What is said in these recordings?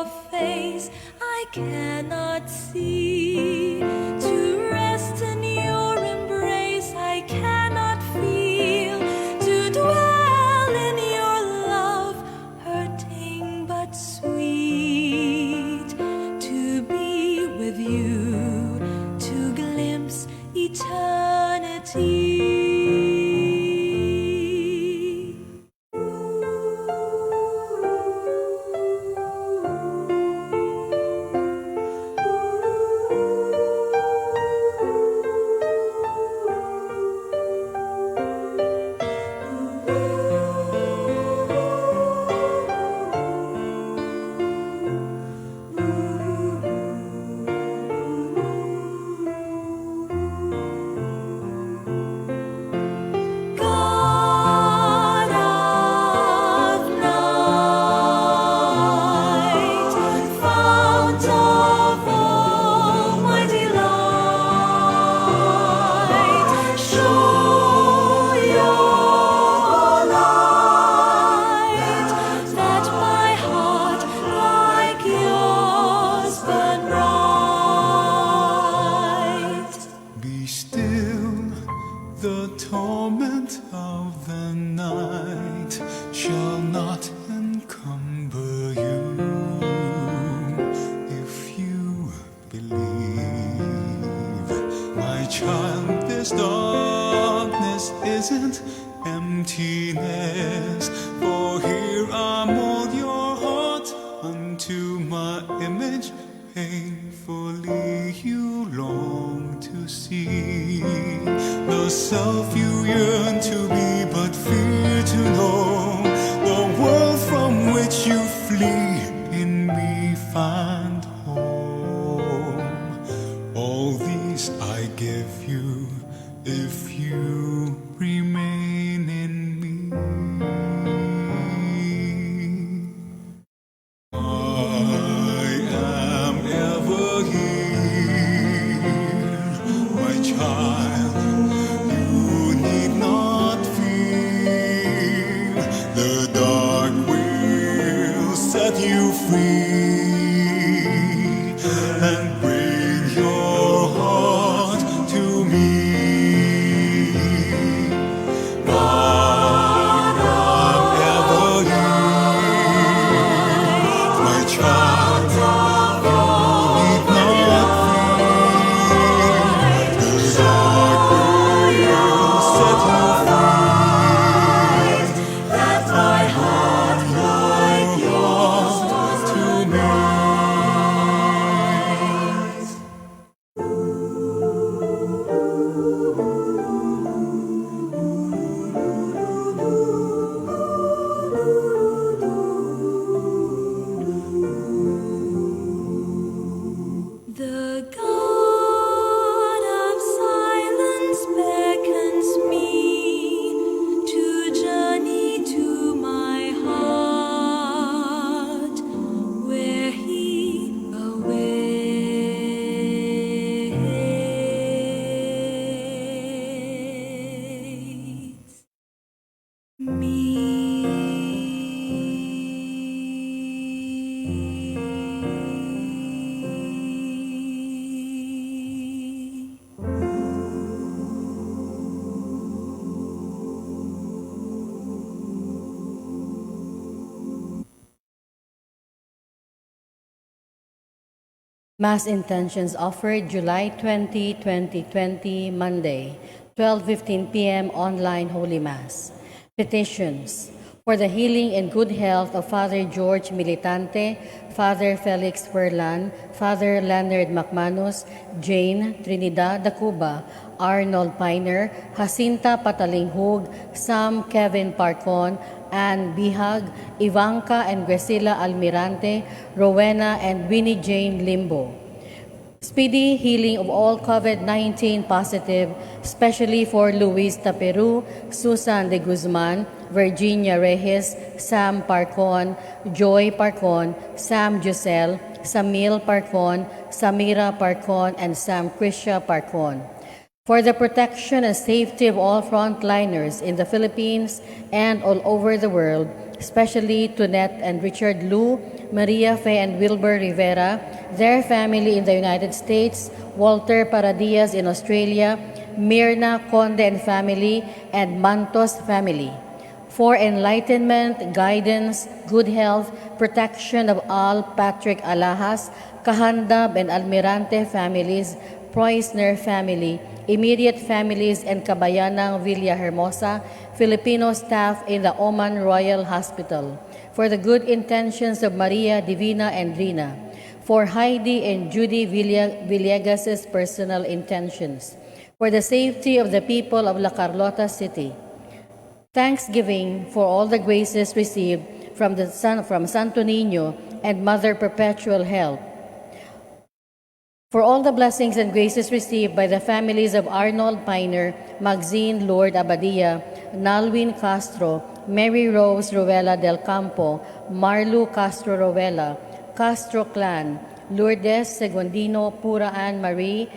Your face I cannot see, to rest in Your embrace I cannot feel, to dwell in Your love, hurting but sweet, to be with You, to glimpse eternity. God of night, fount of all my delight, show Your light that my heart like Yours burn bright. Be still, the torment of the night shall not encumber you if you believe. My child, this darkness isn't emptiness, for here I mold your heart unto my image. Painfully you long to see the self you yearn to be, but fear to know the world from which you flee. In me find home. All these I give you if you remain in me. I am ever here, my child. You need not fear. The dark will set you free and bring your heart to me. God, I'm ever here, my child. You need not fear. The dark will set you free That my heart like Yours to me. Bright. The God of silence beckons me to journey to my heart, where He awaits me. Mass intentions offered July 20, 2020, Monday, 12:15 p.m. online Holy Mass. Petitions for the healing and good health of Father George Militante, Father Felix Ferlan, Father Leonard McManus, Jane Trinidad Dacuba, Arnold Piner, Jacinta Patalinghug, Sam Kevin Parcon, Ann Bihag, Ivanka and Graciela Almirante, Rowena and Winnie Jane Limbo. Speedy healing of all COVID-19 positive, especially for Luis Taperu, Susan de Guzman, Virginia Reyes, Sam Parcon, Joy Parcon, Sam Giselle, Samil Parcon, Samira Parcon, and Sam Krisha Parcon. For the protection and safety of all frontliners in the Philippines and all over the world, especially Tunette and Richard Lu, Maria Fe and Wilbur Rivera, their family in the United States, Walter Paradias in Australia, Mirna Conde and family, and Mantos family. For enlightenment, guidance, good health, protection of all Patrick Alahas, Kahandab and Almirante families, Preusner family, immediate families and Kabayanang Villahermosa, Filipino staff in the Oman Royal Hospital. For the good intentions of Maria Divina and Rina. For Heidi and Judy Villegas' personal intentions. For the safety of the people of La Carlota City. Thanksgiving for all the graces received from the Son, from Santo Niño and Mother Perpetual Help. For all the blessings and graces received by the families of Arnold Piner, Maxine Lord Abadia, Nalwin Castro, Mary Rose Ruela del Campo, Marlu Castro Ruela, Castro Clan, Lourdes Segundino, Pura Ann Marie,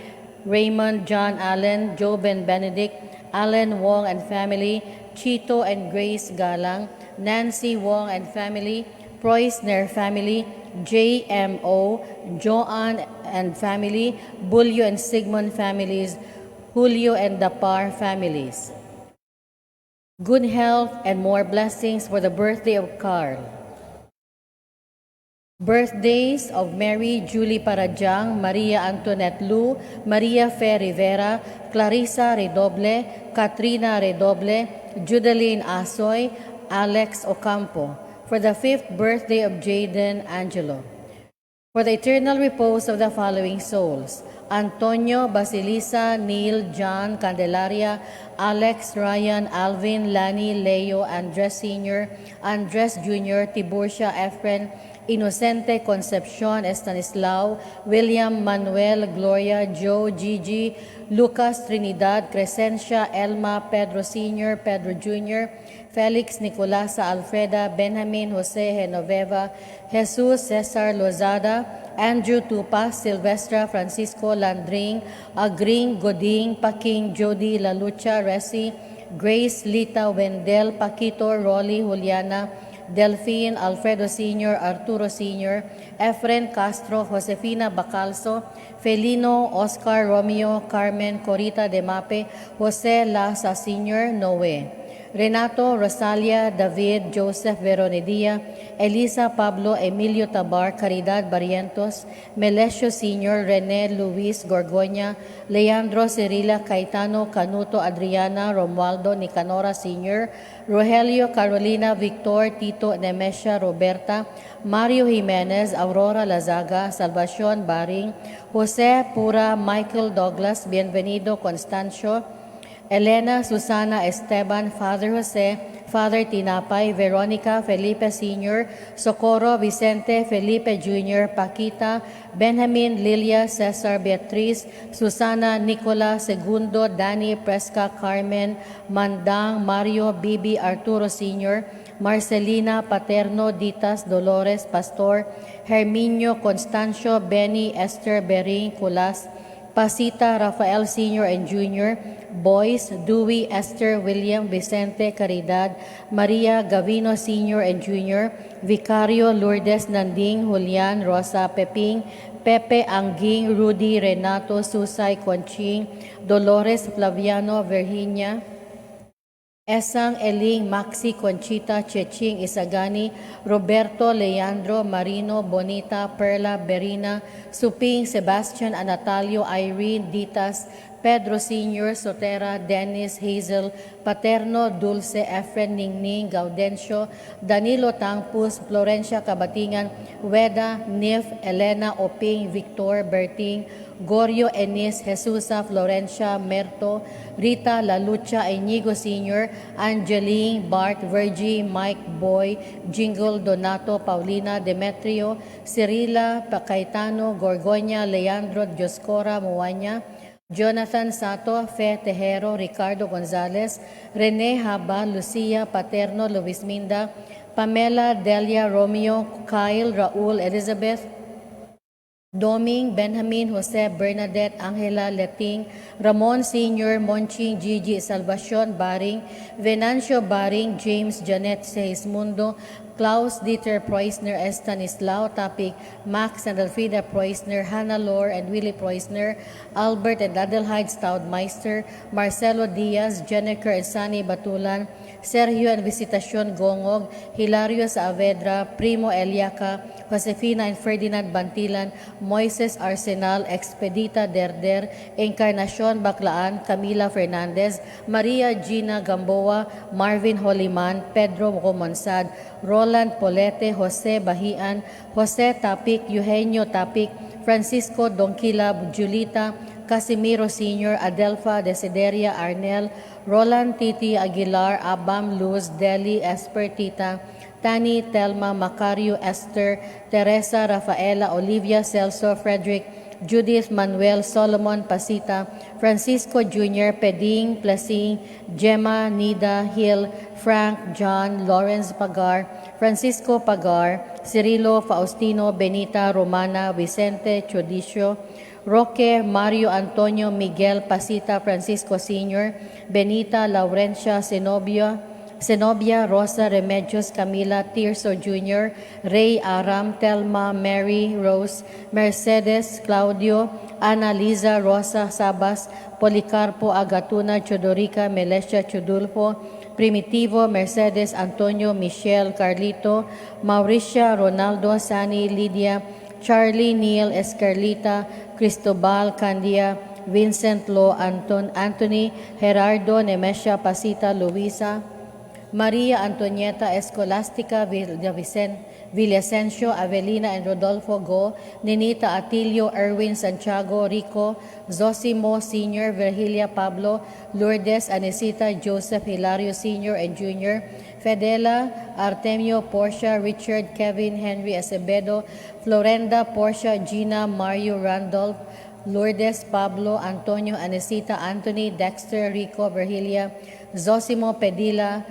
Raymond John Allen, Joben Benedict, Allen Wong and family, Chito and Grace Galang, Nancy Wong and family, Preusner family, JMO, Joanne and family, Bulyo and Sigmund families, Julio and Dapar families. Good health and more blessings for the birthday of Carl. Birthdays of Mary Julie Parajang, Maria Antoinette Lu, Maria Fe Rivera, Clarissa Redoble, Katrina Redoble, Judeline Asoy, Alex Ocampo. For the fifth birthday of Jaden Angelo. For the eternal repose of the following souls: Antonio, Basilisa, Neil, John, Candelaria, Alex, Ryan, Alvin, Lani, Leo, Andres Sr., Andres Jr., Tiburcia, Efren, Inocente, Concepcion, Estanislao, William, Manuel, Gloria, Joe, Gigi, Lucas, Trinidad, Crescencia, Elma, Pedro Sr., Pedro Jr., Felix, Nicolasa, Alfreda, Benjamin, Jose, Genoveva, Jesus, Cesar, Lozada, Andrew Tupa, Silvestra, Francisco, Landring, Agring, Goding, Paking, Jody, Lalucha, Resi, Grace, Lita, Wendell, Paquito, Rolly, Juliana, Delphine, Alfredo Sr., Arturo Sr., Efren Castro, Josefina Bacalso, Felino, Oscar, Romeo, Carmen, Corita de Mape, Jose Lasa Sr., Noe. Renato, Rosalia, David, Joseph Veronedia, Elisa Pablo, Emilio Tabar, Caridad Barrientos, Melesio Sr., Rene Luis Gorgoña, Leandro Cirila, Caetano, Canuto, Adriana, Romualdo, Nicanora Sr., Rogelio, Carolina, Victor, Tito, Nemesia, Roberta, Mario Jimenez, Aurora Lazaga, Salvacion Baring, Jose Pura, Michael Douglas, Bienvenido Constancio, Elena, Susana, Esteban, Father Jose, Father Tinapay, Veronica, Felipe Sr., Socorro, Vicente, Felipe Jr., Paquita, Benjamin, Lilia, Cesar, Beatriz, Susana, Nicola, Segundo, Danny, Presca, Carmen, Mandang, Mario, Bibi, Arturo Sr., Marcelina, Paterno, Ditas, Dolores, Pastor, Herminio, Constancio, Benny, Esther, Bering, Culas, Pasita, Rafael Sr. and Jr., Boys, Dewey, Esther, William, Vicente, Caridad, Maria, Gavino Sr. and Jr., Vicario, Lourdes, Nanding, Julian, Rosa, Peping, Pepe, Angging, Rudy, Renato, Susay, Conching, Dolores, Flaviano, Virginia, Esang, Eling, Maxi, Conchita, Cheching, Isagani, Roberto, Leandro, Marino, Bonita, Perla, Berina, Suping, Sebastian, Anatalio, Irene, Ditas, Pedro Sr., Sotera, Dennis, Hazel, Paterno, Dulce, Efren, Ningning, Gaudencio, Danilo Tangpus, Florencia Cabatingan, Weda, Nif, Elena, Oping, Victor, Berting, Gorio, Enis, Jesusa, Florencia, Merto, Rita, Lalucha, Inigo Sr., Angeline, Bart, Virgie, Mike, Boy, Jingle, Donato, Paulina, Demetrio, Cirila, Caetano, Gorgonia, Leandro, Dioscora, Muanya, Jonathan Sato, Fe Tejero, Ricardo Gonzalez, Rene Haba, Lucia Paterno, Luis Minda, Pamela, Delia, Romeo, Kyle, Raul, Elizabeth, Doming, Benjamin, Jose, Bernadette, Angela, Leting, Ramon Sr., Monching, Gigi, Salvacion, Baring, Venancio Baring, James, Janet, Seismundo, Klaus Dieter Preusner, Estanislao Tapik, Max and Alfreda Preusner, Hannah Lohr and Willie Preusner, Albert and Adelheid Staudmeister, Marcelo Diaz, Jennifer and Sunny Batulan, Sergio and Visitacion Gongog, Hilario Saavedra, Primo Eliaca, Josefina and Ferdinand Bantilan, Moises Arsenal, Expedita Derder, Encarnacion Baclaan, Camila Fernandez, Maria Gina Gamboa, Marvin Holiman, Pedro Romonsad, Roland Polete, Jose Bahian, Jose Tapik, Eugenio Tapik, Francisco Donquila, Julita, Casimiro Sr., Adelfa Desideria Arnel, Roland Titi Aguilar, Abam Luz, Deli Espertita, Tani Telma Macario Esther, Teresa Rafaela Olivia Celso Frederick, Judith Manuel Solomon Pasita, Francisco Jr., Peding Plasing, Gemma Nida Hill, Frank John Lawrence Pagar, Francisco Pagar, Cirilo Faustino Benita Romana Vicente Chodicio, Roque Mario Antonio Miguel Pasita Francisco Sr., Benita Laurencia Zenobia, Zenobia Rosa Remedios Camila Tirso Jr., Ray Aram, Telma Mary Rose, Mercedes Claudio, Ana Liza Rosa Sabas, Policarpo Agatuna Chodorica Melesha Chudulfo, Primitivo Mercedes Antonio Michelle Carlito, Mauricia Ronaldo Sani Lydia, Charlie Neil Escarlita, Cristobal Candia, Vincent Lo Anton Anthony, Gerardo Nemesia Pasita Luisa, Maria Antonieta Escolastica Villasencio, Avelina and Rodolfo Go, Ninita Atilio, Erwin Santiago Rico, Zosimo Sr., Virgilia Pablo, Lourdes Anesita, Joseph Hilario Sr. and Jr., Fedela, Artemio, Portia, Richard, Kevin, Henry Acevedo, Florenda, Portia, Gina, Mario, Randolph, Lourdes, Pablo, Antonio, Anesita, Anthony, Dexter, Rico, Virgilia, Zosimo, Pedila,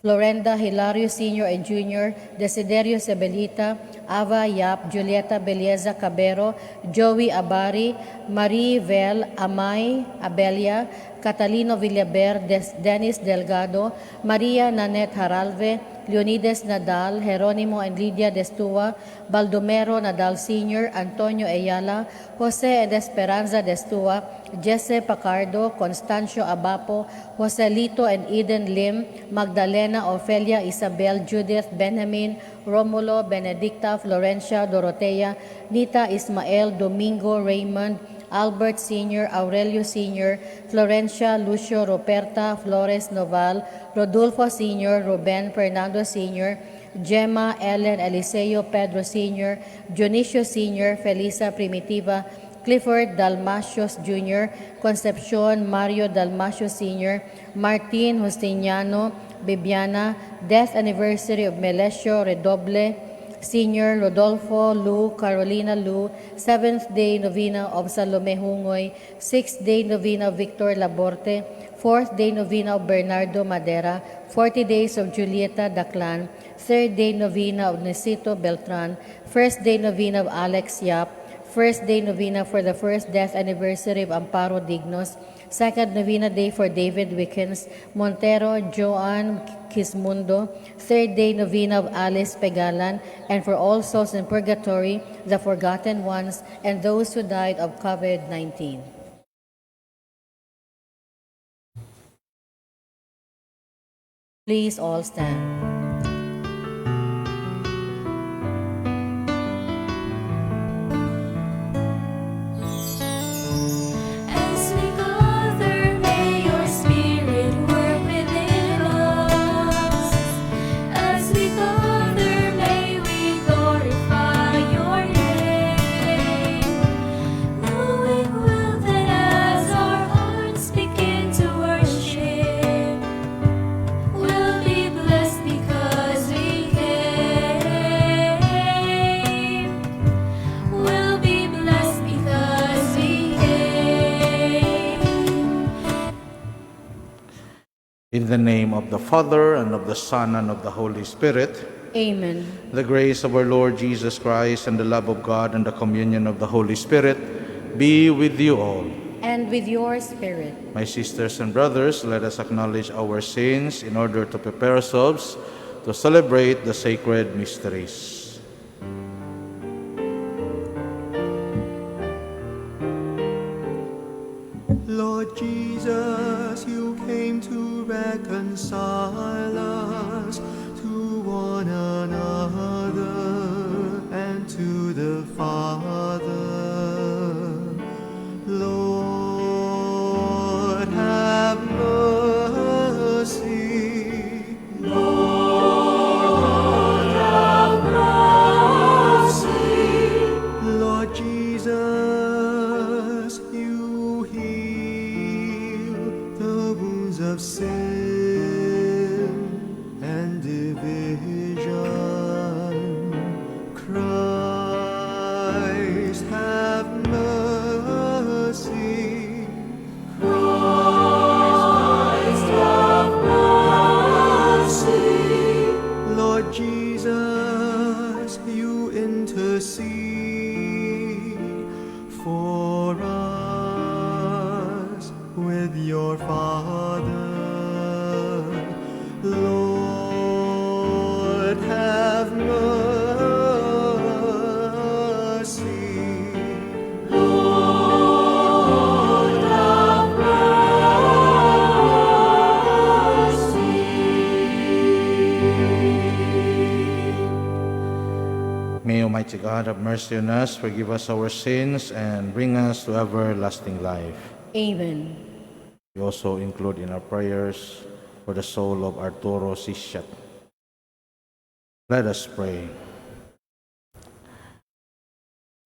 Florenda Hilario Sr. and Jr., Desiderio Sebelita, Ava Yap, Julieta Belleza Cabero, Joey Abari, Marie Vel, Amay Abelia, Catalino Villaber, Dennis Delgado, Maria Nanette Haralve, Leonides Nadal, Geronimo and Lydia Destua, Baldomero Nadal Sr., Antonio Ayala, Jose and Esperanza Destua, Jesse Pacardo, Constancio Abapo, Joselito and Eden Lim, Magdalena Ofelia Isabel, Judith Benjamin, Romulo, Benedicta, Florencia, Dorotea, Nita Ismael, Domingo, Raymond, Albert Sr., Aurelio Sr., Florencia, Lucio, Roberta, Flores Noval, Rodolfo Sr., Ruben Fernando Sr., Gemma, Ellen, Eliseo, Pedro Sr., Dionisio Sr., Felisa Primitiva, Clifford Dalmacios Jr., Concepcion Mario Dalmacio Sr., Martin Justiniano, Bibiana, death anniversary of Melesio Redoble Sr., Rodolfo Lu, Carolina Lu, seventh day novena of Salome Hungoy, sixth day novena of Victor Laborte, fourth day novena of Bernardo Madera, 40 days of Julieta Daclan, third day novena of Necito Beltran, first day novena of Alex Yap, first day novena for the first death anniversary of Amparo Dignos, second novena day for David Wickens, Montero Joan Quismundo, third day novena of Alice Pegalan, and for all souls in purgatory, the forgotten ones, and those who died of COVID-19. Please all stand. As we gather, may your spirit work within us. As we gather, may we glorify your name. Knowing well that as our hearts begin to worship, we'll be blessed because we came. We'll be blessed because we came. In the name of the Father, and of the Son, and of the Holy Spirit, Amen. The grace of our Lord Jesus Christ, and the love of God, and the communion of the Holy Spirit be with you all. And with your spirit. My sisters and brothers, let us acknowledge our sins in order to prepare ourselves to celebrate the sacred mysteries. Lord Jesus, you came to reconcile us to one another and to the Father. Lord, have mercy. Lord, have mercy. Lord Jesus, you heal the wounds of sin and division. Christ, have mercy. Christ, have mercy. Lord Jesus, you intercede for us with your Father. Lord, have mercy. Lord, have mercy. May Almighty God have mercy on us, forgive us our sins, and bring us to everlasting life. Amen. We also include in our prayers for the soul of Arturo Sisiat. Let us pray.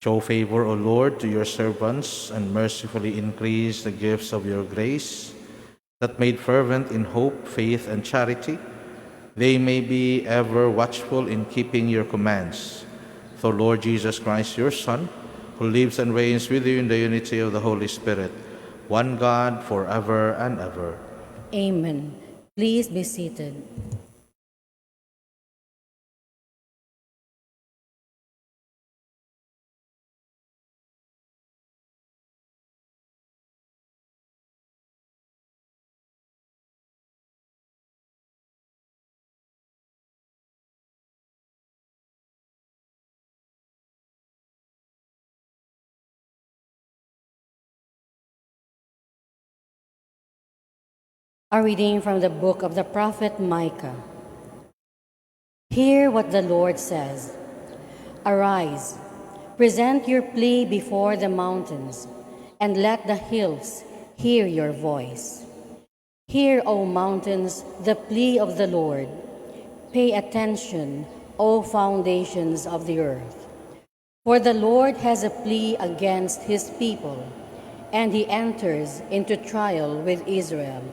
Show favor, O Lord, to your servants, and mercifully increase the gifts of your grace, that made fervent in hope, faith, and charity, they may be ever watchful in keeping your commands. Through Lord Jesus Christ, your Son, who lives and reigns with you in the unity of the Holy Spirit, one God, forever and ever. Amen. Please be seated. A reading from the book of the prophet Micah. Hear what the Lord says. Arise, present your plea before the mountains, and let the hills hear your voice. Hear, O mountains, the plea of the Lord. Pay attention, O foundations of the earth. For the Lord has a plea against his people, and he enters into trial with Israel.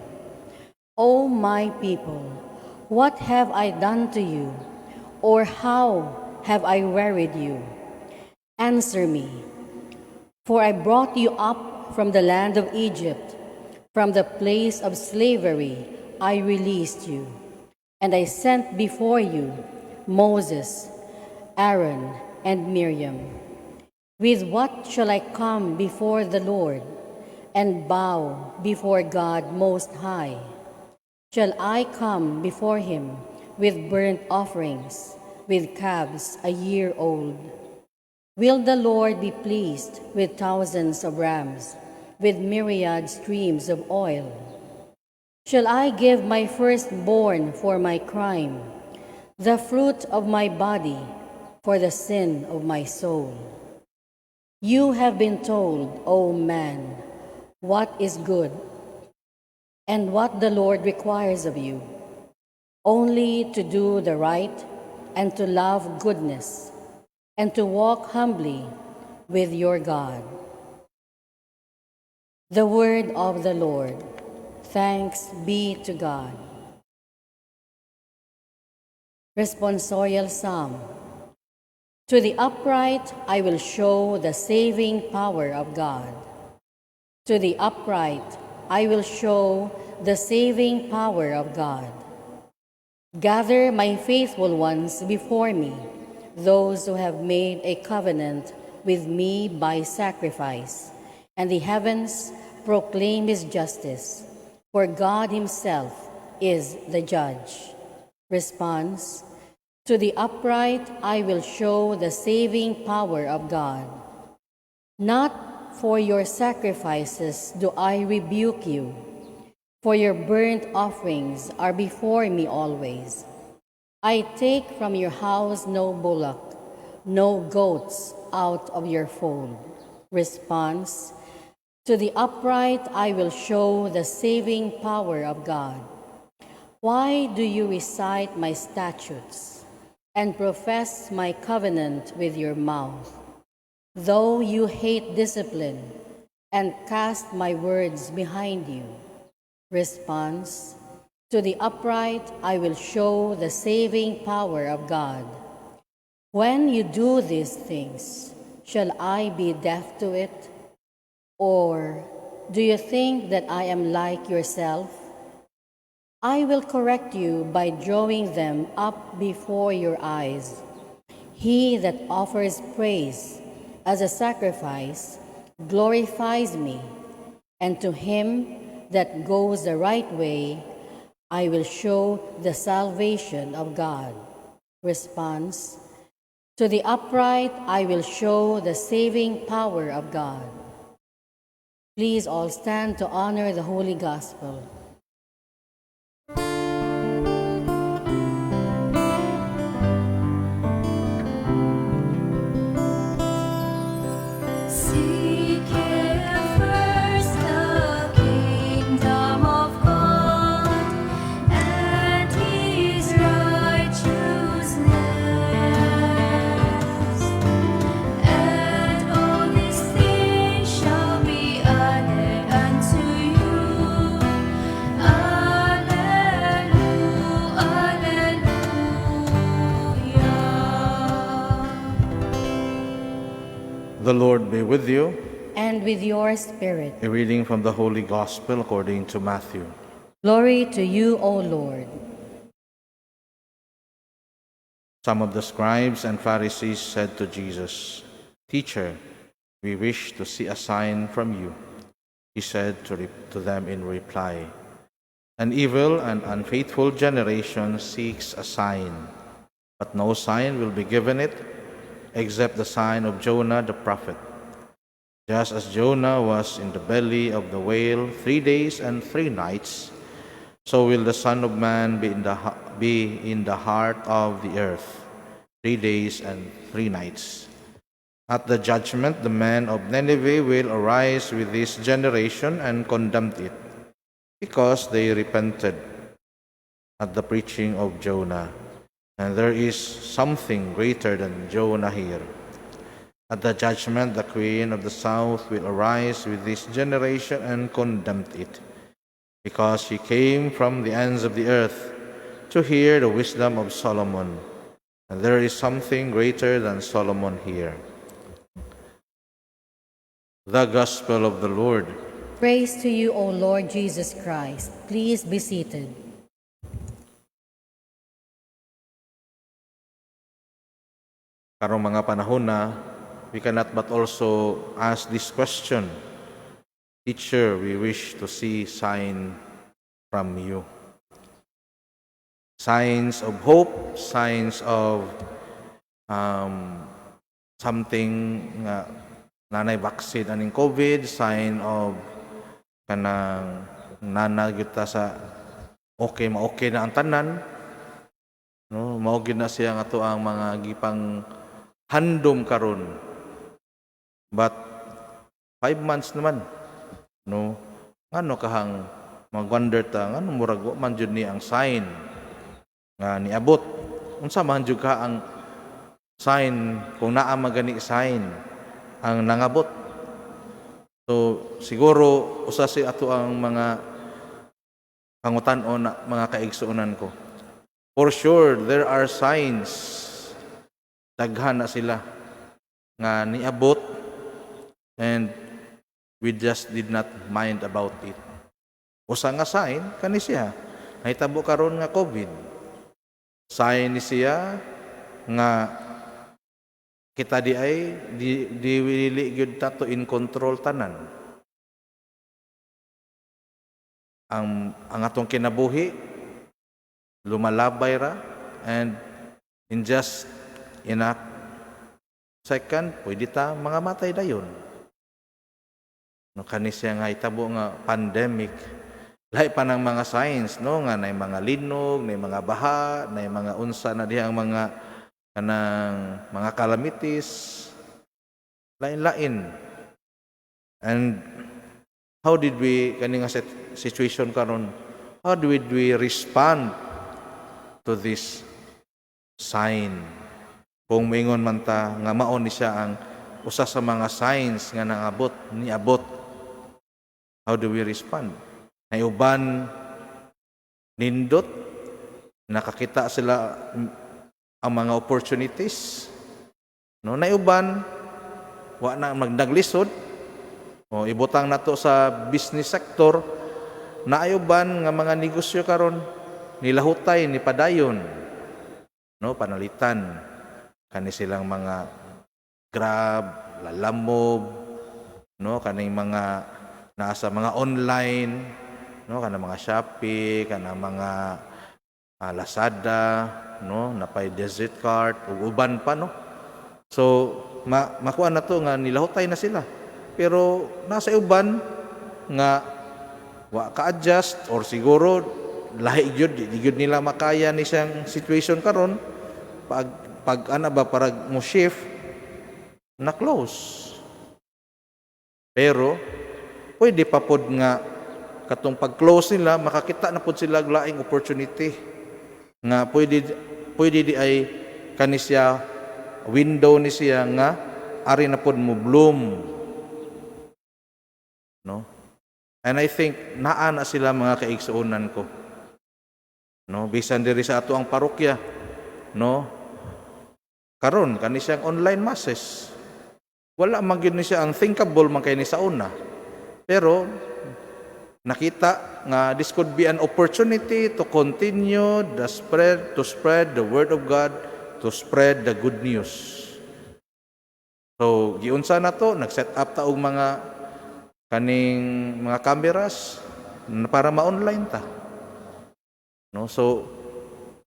O my people, what have I done to you? Or how have I wearied you? Answer me. For I brought you up from the land of Egypt, from the place of slavery I released you. And I sent before you Moses, Aaron, and Miriam. With what shall I come before the Lord and bow before God Most High? Shall I come before him with burnt offerings, with calves a year old? Will the Lord be pleased with thousands of rams, with myriad streams of oil? Shall I give my firstborn for my crime, the fruit of my body for the sin of my soul? You have been told, O man, what is good, and what the Lord requires of you, only to do the right and to love goodness, and to walk humbly with your God. The word of the Lord. Thanks be to God. Responsorial Psalm. To the upright I will show the saving power of God. To the upright I will show the saving power of God. Gather my faithful ones before me, those who have made a covenant with me by sacrifice, and the heavens proclaim his justice, for God himself is the judge. Response: To the upright I will show the saving power of God. Not for your sacrifices do I rebuke you, for your burnt offerings are before me always. I take from your house no bullock, no goats out of your fold. Response: To the upright I will show the saving power of God. Why do you recite my statutes and profess my covenant with your mouth, though you hate discipline and cast my words behind you? Response: To the upright I will show the saving power of God. When you do these things, shall I be deaf to it? Or do you think that I am like yourself? I will correct you by drawing them up before your eyes. He that offers praise as a sacrifice glorifies me, and to him that goes the right way, I will show the salvation of God. Response: To the upright I will show the saving power of God. Please all stand to honor the Holy Gospel. Seek ye first the kingdom of God and His righteousness, and all these things shall be added unto you. Alleluia, alleluia. The Lord be with you. And with your spirit. A reading from the Holy Gospel according to Matthew. Glory to you, O Lord. Some of the scribes and Pharisees said to Jesus, "Teacher, we wish to see a sign from you." He said to them in reply, "An evil and unfaithful generation seeks a sign, but no sign will be given it except the sign of Jonah the prophet. Just as Jonah was in the belly of the whale 3 days and 3 nights, so will the Son of Man be in the heart of the earth 3 days and 3 nights. At the judgment, the men of Nineveh will arise with this generation and condemn it, because they repented at the preaching of Jonah. And there is something greater than Jonah here. At the judgment, the queen of the south will arise with this generation and condemn it, because she came from the ends of the earth to hear the wisdom of Solomon. And there is something greater than Solomon here." The Gospel of the Lord. Praise to you, O Lord Jesus Christ. Please be seated. Karong mga panahon na, we cannot but also ask this question. "Teacher, we wish to see sign from you." Signs of hope, signs of something nga naa nay vaccine aning COVID, sign of kanang naa na gyud ta sa okay, ma-okay na ang tanan. No, mao gyud na siya nga ato ang mga gipang handom karon. But 5 months naman, no? Ngano kahang mag-wonder ta, ngano murag wa man jud ni ang sign nga niabot? Unsa man jud ka ang sign, kung naa magani sign ang nangabot? So siguro usa si ato ang mga pangutan-on na, mga kaigsuonan ko. For sure there are signs, daghan na sila nga niabot and we just did not mind about it. Usa nga sign kani siya, nahitabo karon nga COVID. Sign ni siya nga kita di ay di dili gyud ta to in control tanan. Ang atong kinabuhi Lumalabay ra and in just in a second, pwede ta mga matay dayon. No, kani siya nga itabo nga pandemic, lahi pa ng mga signs, no, nga nay mga linog, nay mga baha, nay mga unsa na diha ang mga kanang mga calamities, lain-lain. And how did we, kani nga situation karon, how do we respond to this sign? Kung moingon man ta nga mao ni siya ang usa sa mga signs nga nangabot, niabot, how do we respond? Nay uban nindot, nakakita sila ang mga opportunities, no? Nay uban wa na magdaglisod o ibutang nato sa business sector, naay uban nga mga negosyo karon nilahutay, ni padayon, no? Panalitan kani silang mga Grab, Lalamove, no, kaning mga naa sa mga online, no, kanang mga Shopee, kanang mga Lazada, no, napay Dessert Cart ug uban pa, no? So makuha na to nga nilahutay na sila, pero nasa uban nga wa ka-adjust or siguro lahi gyud, di gyud nila makaya ni siyang situation karon. Pag ana ba, parag mo shift na close. Pero pwede pa pod nga katong pag-close nila, makakita na pod sila og laing opportunity nga pwede di ay kani siya window ni siya nga ari na pod mo bloom, no? And I think naa na sila, mga kaigsuonan ko, no? Bisan diri sa ato ang parokya, no, karon kani siyang online masses, wala man gyud ni siya unthinkable man kay ni sa una, pero nakita nga this could be an opportunity to continue the spread to spread the word of God, to spread the good news. So giunsa na to, nag-set up ta og mga kaning mga cameras para ma-online ta, no? So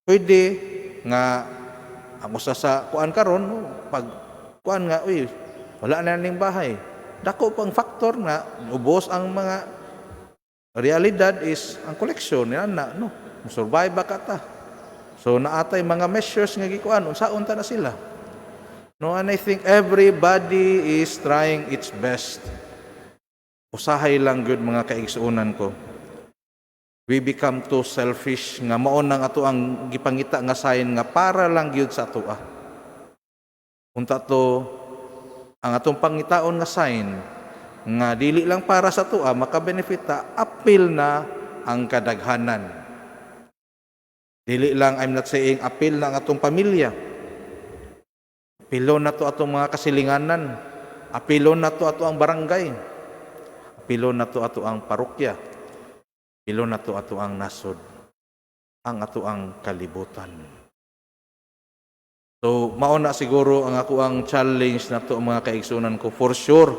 pwede nga ang usa sa kuan karon, no, pag kuan nga, uy, wala na ning bahay, dako pang factor nga ubos ang mga realidad is ang collection niya na, no? Survive ba ka ta? So naatay mga measures nga gikuan, unsaon ta na sila, no? And I think everybody is trying its best. Usahay lang gyud, mga kaigsuonan ko, we become too selfish nga mao nang ato ang gipangita nga sign nga para lang gyud sa atoa. Unta to ang atong pangitaon nga sign nga dili lang para sa atoa, makabenefita, apil na ang kadaghanan. Dili lang, I'm not saying apil na ang atong pamilya. Apilon na to atong mga kasilinganan. Apilon na to ato ang barangay. Apilon na to ato ang parokya. Apilon na to ato ang nasod. Ang ato ang kalibutan. So, mao na siguro ang ako ang challenge na to, mga kaigsunan ko. For sure,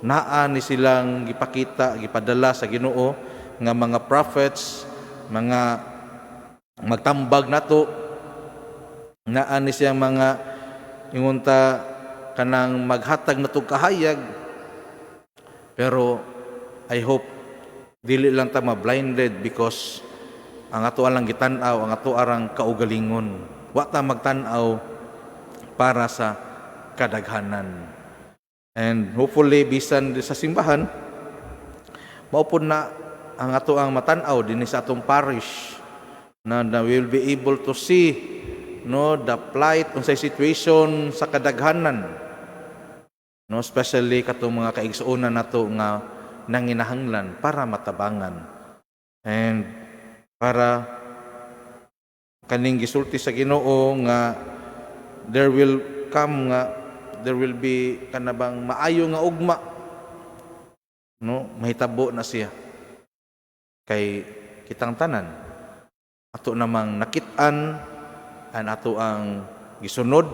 naa ni silang gipakita, gipadala sa Ginoo nga mga prophets, mga magtambag nato, naa ni siyang mga ingunta kanang maghatag nato kahayag. Pero I hope dili lang ta ma-blinded because ang ato lang gitan-aw ang ato arang kaugalingon. Wa ta magtan-aw para sa kadaghanan. And hopefully bisan di sa simbahan, mao pod na ang ato ang matan-aw dinhi sa atong parish na we will be able to see, no, the plight, unsay situation sa kadaghanan, no, especially katong mga kaigsuonan nato nga nanginahanglan para matabangan and para kaning gisulti sa Ginoo nga there will come nga there will be kanabang maayo nga ugma, no, mahitabo na siya kay kitang tanan ato namang nakit-an and ato ang gisunod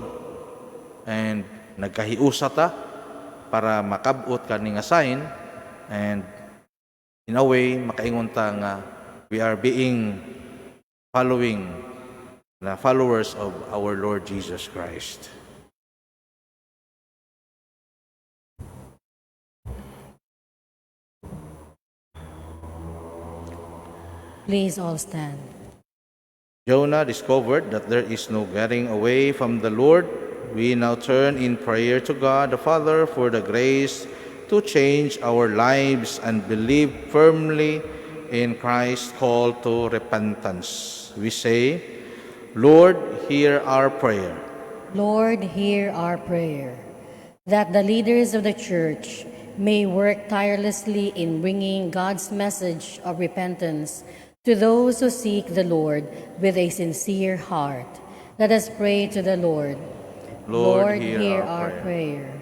and nagkahiusa ta para makabot kani nga sign and in a way makaingon ta nga we are being Following na followers of our Lord Jesus Christ. Please all stand. Jonah discovered that there is no getting away from the Lord. We now turn in prayer to God the Father for the grace to change our lives and believe firmly in Christ's call to repentance. We say, Lord, hear our prayer. Lord, hear our prayer. That the leaders of the church may work tirelessly in bringing God's message of repentance to those who seek the Lord with a sincere heart. Let us pray to the Lord. Lord, hear our prayer.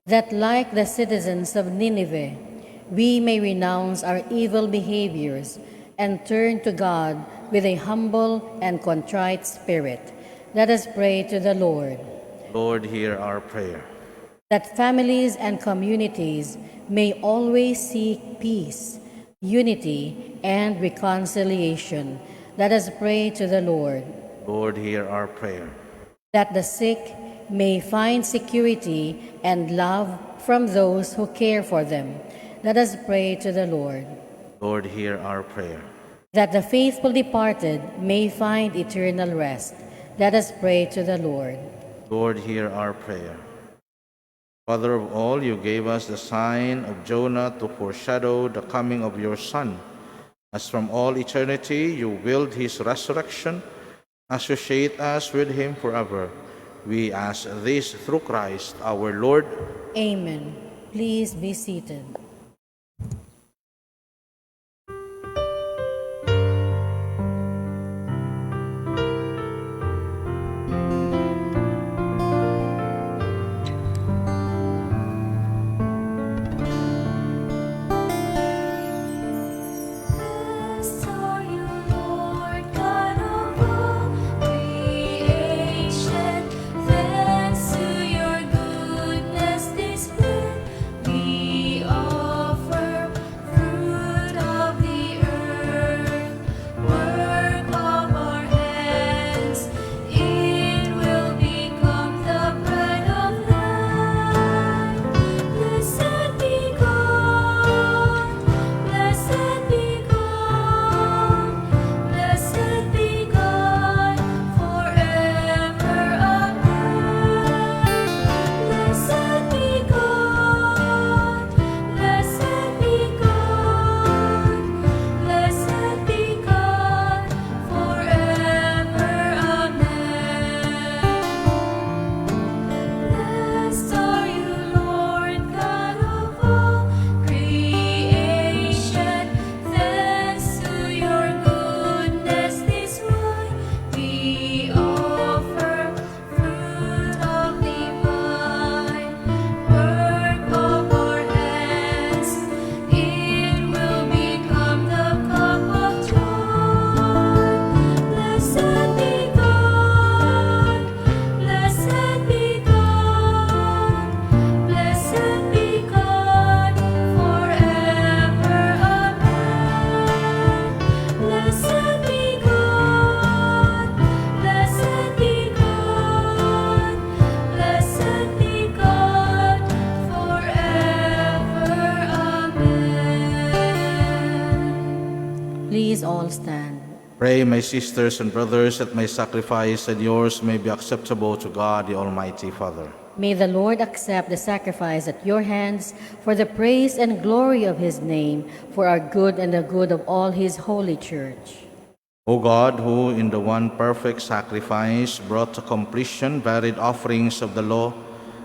That like the citizens of Nineveh, we may renounce our evil behaviors and turn to God with a humble and contrite spirit. Let us pray to the Lord. Lord, hear our prayer. That families and communities may always seek peace, unity, and reconciliation. Let us pray to the Lord. Lord, hear our prayer. That the sick may find security and love from those who care for them. Let us pray to the Lord. Lord, hear our prayer. That the faithful departed may find eternal rest. Let us pray to the Lord. Lord, hear our prayer. Father of all, you gave us the sign of Jonah to foreshadow the coming of your Son. As from all eternity you willed his resurrection, associate us with him forever. We ask this through Christ our Lord. Amen. Please be seated. Blessed are you, Lord God of all creation. Thanks to your goodness displayed, we offer fruit of the earth, work of our hands. It will become the bread of life. Blessed be God, blessed be God, blessed be God forever. Amen. Blessed be God, blessed be God, blessed be God forever. Amen. Blessed are you, Lord God of all creation. Thanks to your goodness, this wine we offer, fruit of the vine, work of our hands. It will become the cup of joy. Blessed be God, blessed be God, blessed be God forever. Amen. Blessed be God, blessed be God, blessed be God forever. Amen. Please all stand. Pray, my sisters and brothers, that my sacrifice and yours may be acceptable to God, the Almighty Father. May the Lord accept the sacrifice at your hands for the praise and glory of his name, for our good and the good of all his holy church. O God, who in the one perfect sacrifice brought to completion varied offerings of the law,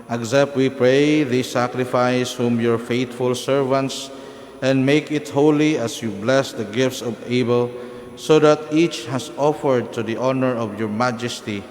accept, we pray, this sacrifice whom your faithful servants, and make it holy as you bless the gifts of Abel, so that each has offered to the honor of your majesty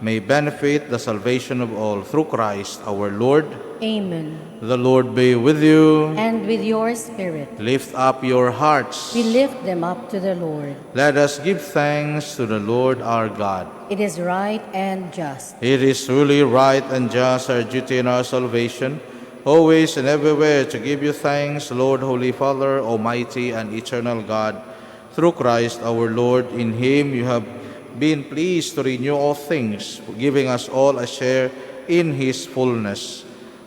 may benefit the salvation of all through Christ our Lord. Amen. The Lord be with you. And with your spirit, Lift up your hearts. we lift them up to the Lord. Let us give thanks to the Lord our God. It is right and just. It is truly right and just, our duty and our salvation, always and everywhere to give you thanks, Lord, Holy Father, Almighty and eternal God, through Christ our Lord. In him you have been pleased to renew all things, giving us all a share in his fullness.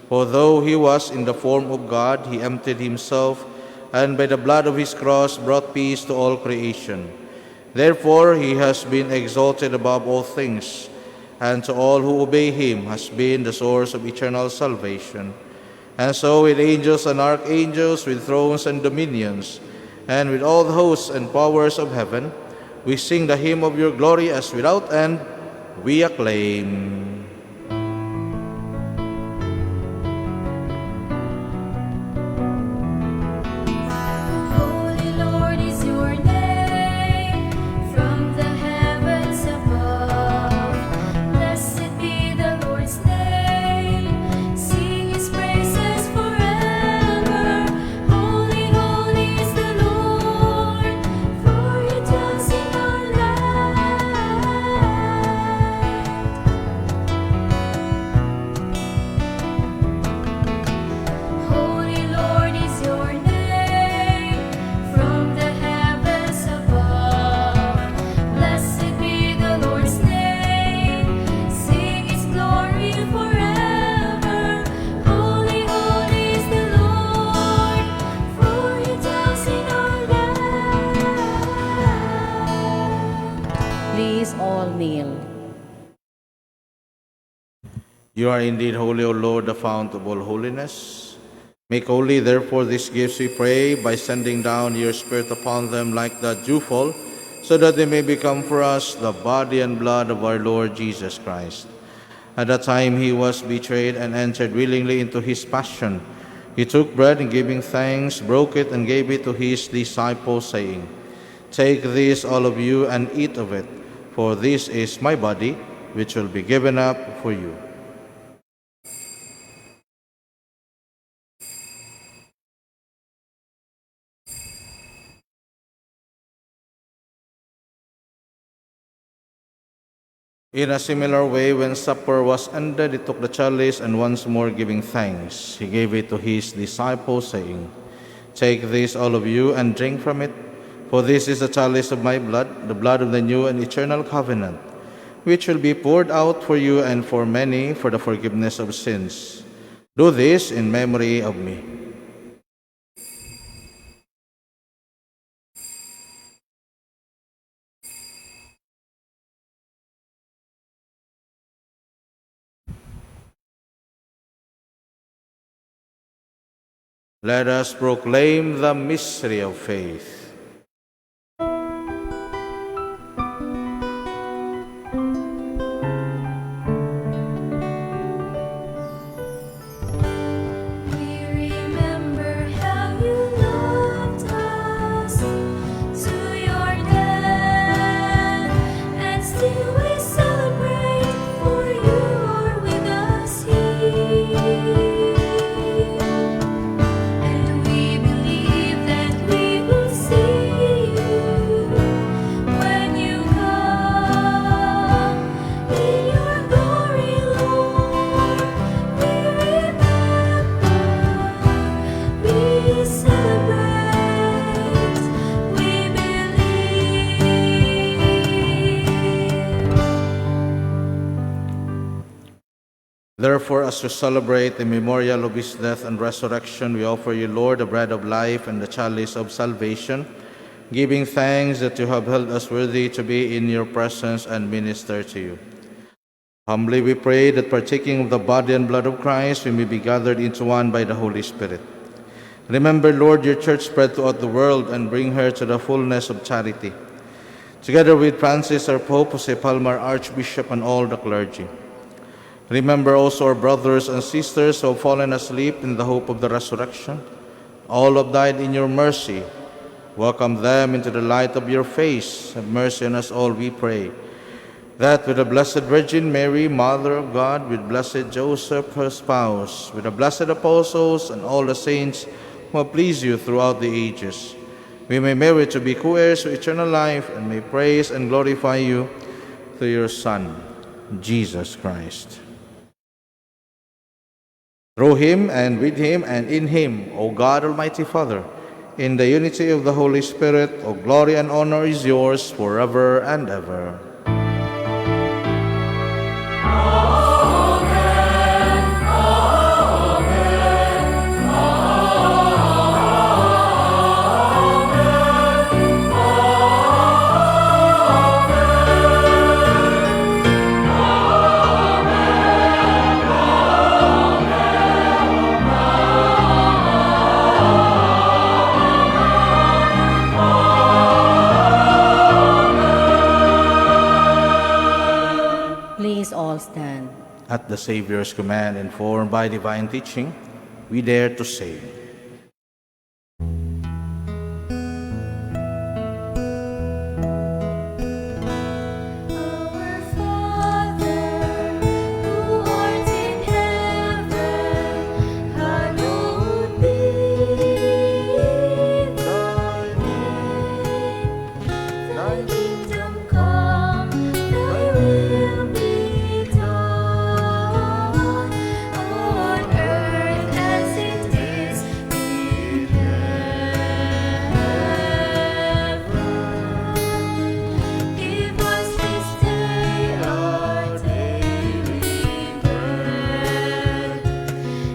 For though he was in the form of God, he emptied himself, and by the blood of his cross brought peace to all creation. Therefore he has been exalted above all things, and to all who obey him has been the source of eternal salvation. And so with angels and archangels, with thrones and dominions, and with all the hosts and powers of heaven, we sing the hymn of your glory as without end we acclaim. Holy Lord is your name from the heavens above. Blessed be the Lord's name. Sing his praises forever. Holy, holy is the Lord, for he dwells in our land. Holy Lord is your name from the heavens above. Blessed be the Lord's name. Sing his glory forever. Holy, holy is the Lord, for he dwells in our land. Please all kneel. You are indeed holy, O Lord, the fount of all holiness. Make holy, therefore, these gifts, we pray, by sending down your Spirit upon them like the dewfall, so that they may become for us the body and blood of our Lord Jesus Christ. At the time he was betrayed and entered willingly into his passion, he took bread and giving thanks, broke it and gave it to his disciples, saying, "Take this, all of you, and eat of it, for this is my body, which will be given up for you." In a similar way, when supper was ended, he took the chalice and once more giving thanks, he gave it to his disciples, saying, "Take this, all of you, and drink from it, for this is the chalice of my blood, the blood of the new and eternal covenant, which will be poured out for you and for many for the forgiveness of sins. Do this in memory of me." Let us proclaim the mystery of faith. We remember how you loved us to your death, and still we celebrate, for you are with us here. And we believe that we will see you when you come in your glory, Lord. We remember, we celebrate, we believe. Therefore, as we celebrate the memorial of his death and resurrection, we offer you, Lord, the bread of life and the chalice of salvation, giving thanks that you have held us worthy to be in your presence and minister to you. Humbly we pray that partaking of the body and blood of Christ, we may be gathered into one by the Holy Spirit. Remember, Lord, your church spread throughout the world and bring her to the fullness of charity. Together with Francis, our Pope, Jose Palmar, Archbishop, and all the clergy. Remember also our brothers and sisters who have fallen asleep in the hope of the resurrection. All who have died in your mercy. Welcome them into the light of your face. Have mercy on us all, we pray. That with the Blessed Virgin Mary, Mother of God, with Blessed Joseph, her spouse, with the blessed apostles and all the saints who have pleased you throughout the ages, we may merit to be co-heirs to eternal life and may praise and glorify you through your Son, Jesus Christ. Through him and with him and in him, O God Almighty Father, in the unity of the Holy Spirit, all glory and honor is yours forever and ever. At the Savior's command, informed by divine teaching, we dare to say, Our Father, who art in heaven, hallowed be thy name. Thy kingdom come, thy will be done, on earth as it is in heaven. Give us this day our daily bread,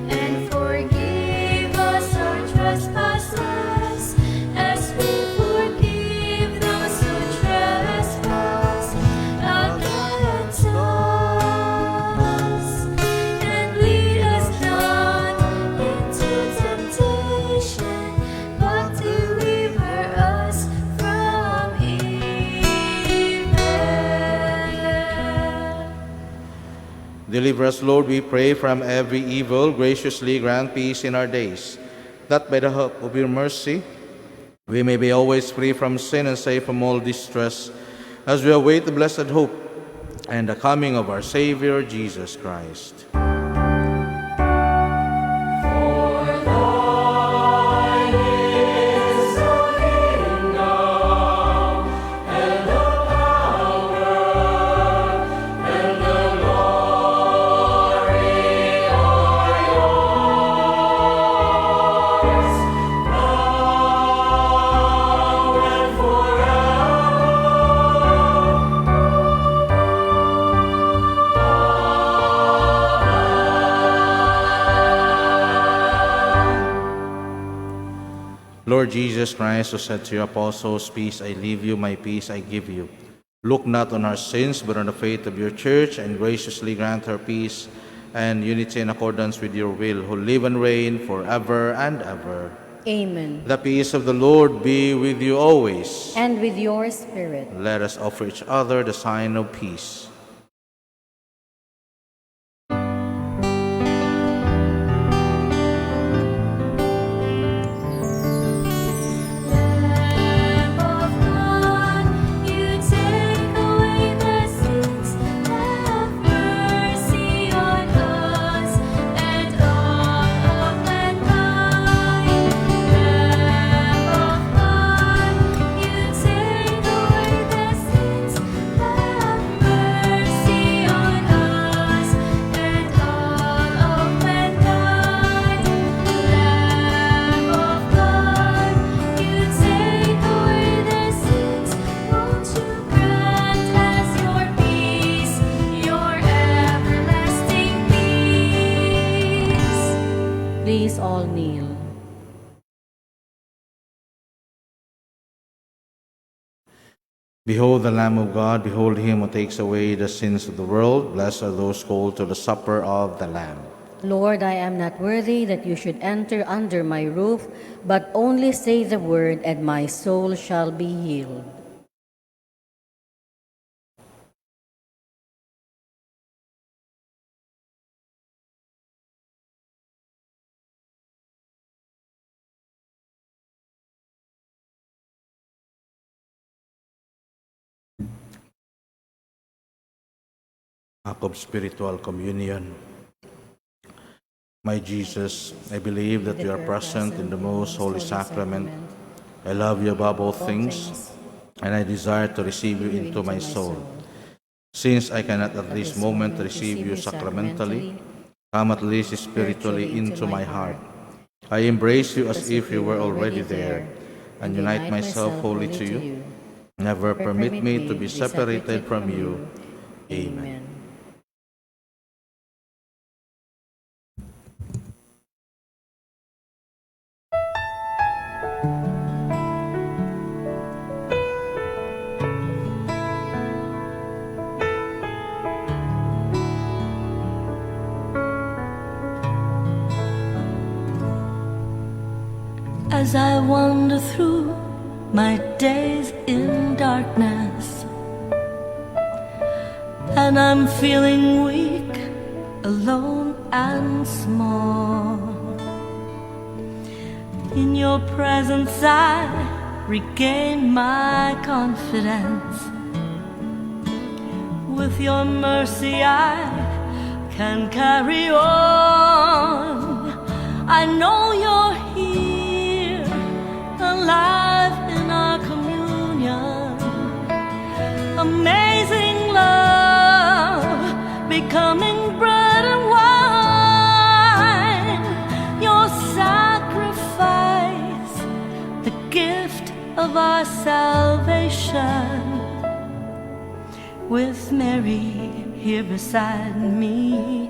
and forgive us our trespasses, as we forgive those who trespass against us. And lead us not into temptation, but deliver us from evil. Deliver us, Lord, we pray, from every evil. Graciously grant peace in our days, that by the help of your mercy we may be always free from sin and safe from all distress, as we await the blessed hope and the coming of our Savior, Jesus Christ. Lord Jesus Christ, who said to your apostles, "Peace I leave you, my peace I give you," look not on our sins, but on the faith of your church, and graciously grant her peace and unity in accordance with your will, who live and reign forever and ever. Amen. The peace of the Lord be with you always. And with your spirit. Let us offer each other the sign of peace. Lamb of God, you take away the sins, have mercy on us and all of mankind. Lamb of God, you take away the sins, have mercy on us and all of mankind. Lamb of God, you take away the sins, won't you grant us your peace, your everlasting peace? Please all kneel. Behold the Lamb of God, behold him who takes away the sins of the world. Blessed are those called to the supper of the Lamb. Lord, I am not worthy that you should enter under my roof, but only say the word, and my soul shall be healed. Act of spiritual communion. My Jesus, I believe that you are present in the most holy sacrament. I love you above all things, and I desire to receive you into my soul. Since I cannot at this moment receive you sacramentally, come at least spiritually into my heart. I embrace you as if you were already there, and unite myself wholly to you. Never permit me to be separated from you. Amen. As I wander through my days in darkness, and I'm feeling weak Alone and small. In your presence, I regain my confidence. With your mercy, I can carry on. I know you're here, alive in our communion. Amazing love, becoming bread and wine. Your sacrifice, the gift of our salvation. With Mary here beside me,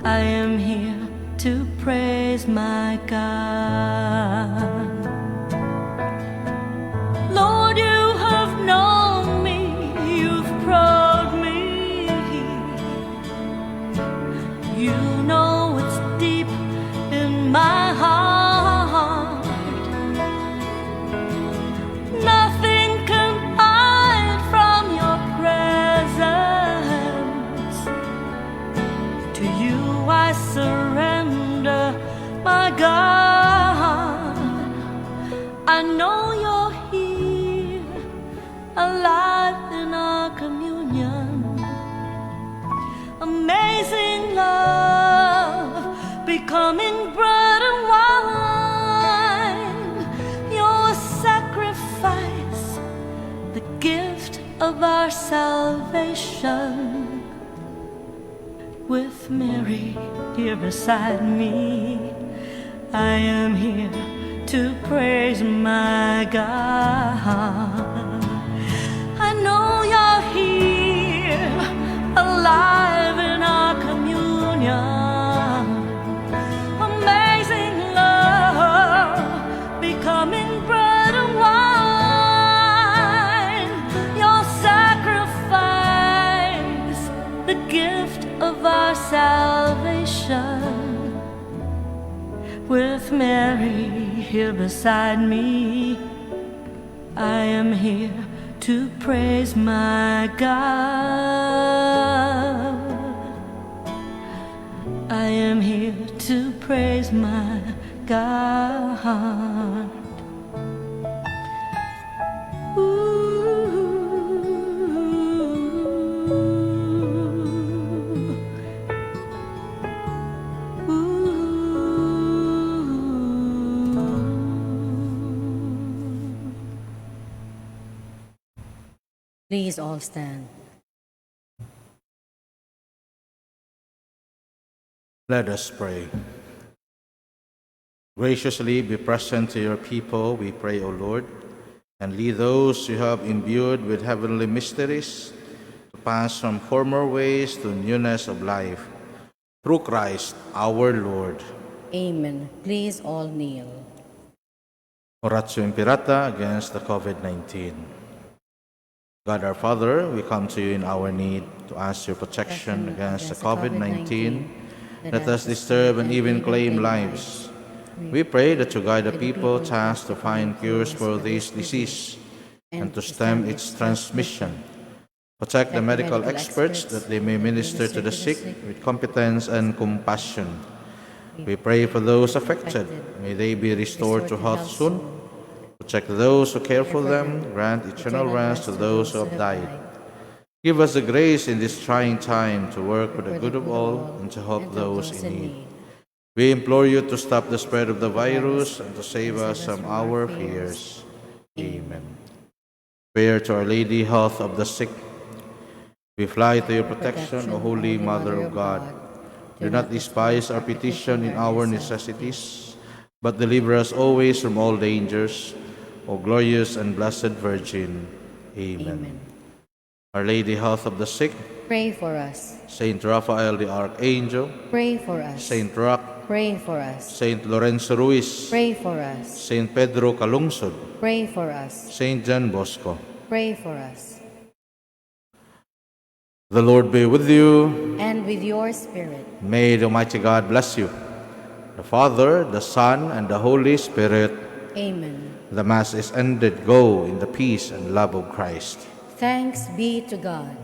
I am here to praise my God. Lord, you have known me, you've probed me. You know what's deep in my heart. Nothing can hide from your presence. To you I surrender, my God. I know you're here, alive in our communion. Amazing love, becoming bread and wine. Your sacrifice, the gift of our salvation. With Mary here beside me, I am here to praise my God. I know you're here, alive in our communion. Amazing love, becoming bread and wine. Your sacrifice, the gift of our salvation. With Mary here beside me, I am here to praise my God. I am here to praise my God. Ooh. Ooh. Please all stand. Let us pray. Graciously be present to your people, we pray, O Lord, and lead those you have imbued with heavenly mysteries to pass from former ways to newness of life. Through Christ our Lord. Amen. Please all kneel. Oratio Imperata against the COVID-19. God our Father, we come to you in our need to ask your protection against the COVID-19 that has disturbed and even claimed lives. We pray that you guide the people tasked to find cures for this disease and to stem its transmission. Protect the medical experts that they may minister to the sick with competence and compassion. We pray for those affected. May they be restored to health soon. Protect those who care for them. Grant eternal rest to those who have died. Give us the grace in this trying time to work for the good of all and to help those in need. We implore you to stop the spread of the virus and to save us from our fears. Amen. Prayer to Our Lady, Health of the Sick. We fly to your protection, O Holy Mother of God. Do not despise our petition in our necessities, but deliver us always from all dangers, O glorious and blessed Virgin. Amen. Amen. Our Lady, Health of the Sick, Pray for us. Saint Raphael the Archangel, Pray for us. Saint Roch, Pray for us. Saint Lorenzo Ruiz, Pray for us. Saint Pedro Calungsod, Pray for us. Saint John Bosco. Pray for us. The Lord be with you. And with your spirit. May the Almighty God bless you, the Father, the Son, and the Holy Spirit. Amen. The Mass is ended. Go in the peace and love of Christ. Thanks be to God.